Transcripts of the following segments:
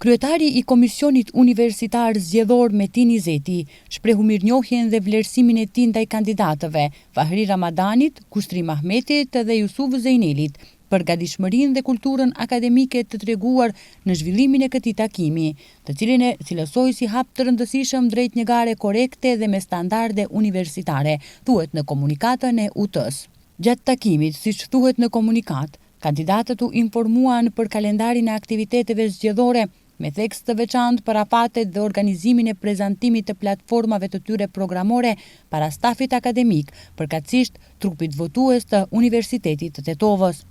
Kryetari i Komisionit Universitar Zgjedhor Metin Izeti shprehu mirënjohjen dhe vlerësimin e tij ndaj kandidatëve, Fahri Ramadanit, Kushtrim Ahmetit dhe Jusuf Zejnelit, për gatishmërinë dhe kulturën akademike të treguar në zhvillimin e këtij takimi, të cilin e cilësoi si hap të rëndësishëm drejt një gare korrekte dhe me standarde universitare, thuhet në komunikatën e UT-së. Gjatë takimit, siç thuhet në komunikatë, Kandidatët u informuan për kalendarin e aktiviteteve zgjedhore, me theks të veçantë për afatet dhe organizimin e prezantimit të platformave të tyre programore para stafit akademik, përkatësisht trupit votues të Universitetit të Tetovës.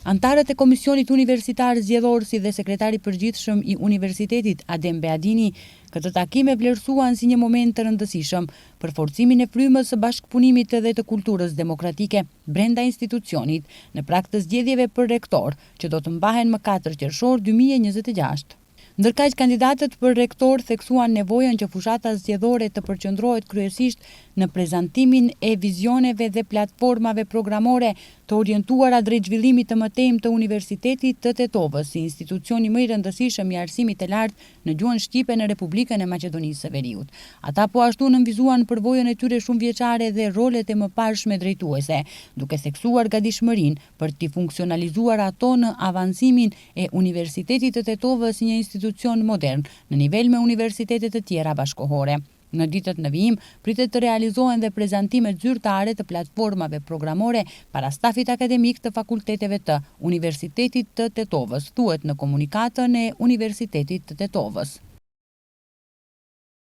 Anëtarët e Komisionit Universitar Zgjedhor si dhe Sekretari i Përgjithshëm i Universitetit, Adem Beadini, këtë takim e vlerësuan si një moment të rëndësishëm për forcimin e frymës së bashkëpunimit dhe të kulturës demokratike brenda institucionit, në prag të zgjedhjeve për rektor, që do të mbahen më katër qershor 2026. Ndërkaq, kandidatët për rektor theksuan nevojën që fushata zgjedhore të përqendrohet kryesisht në prezantimin e vizioneve dhe platformave programore të orientuara drejt zhvillimit të mëtejmë të Universitetit të Tetovës si institucioni më i rëndësishëm i arsimit të lartë në gjuhën shqipe në Republikën e Maqedonisë së Veriut. Ata po ashtu nënvizuan përvojën e tyre shumëvjeçare dhe rolet e mëparshme drejtuese, duke theksuar gatishmërinë për t'i funksionalizuar ato në avancimin e Universitetit të Tetovës si një institucion modern, në nivel me universitete të tjera bashkëkohore. Në ditët në vijim, pritet të realizohen dhe prezantimet zyrtare të platformave programore para stafit akademik të fakulteteve të Universitetit të Tetovës, thuhet në komunikatën e Universitetit të Tetovës.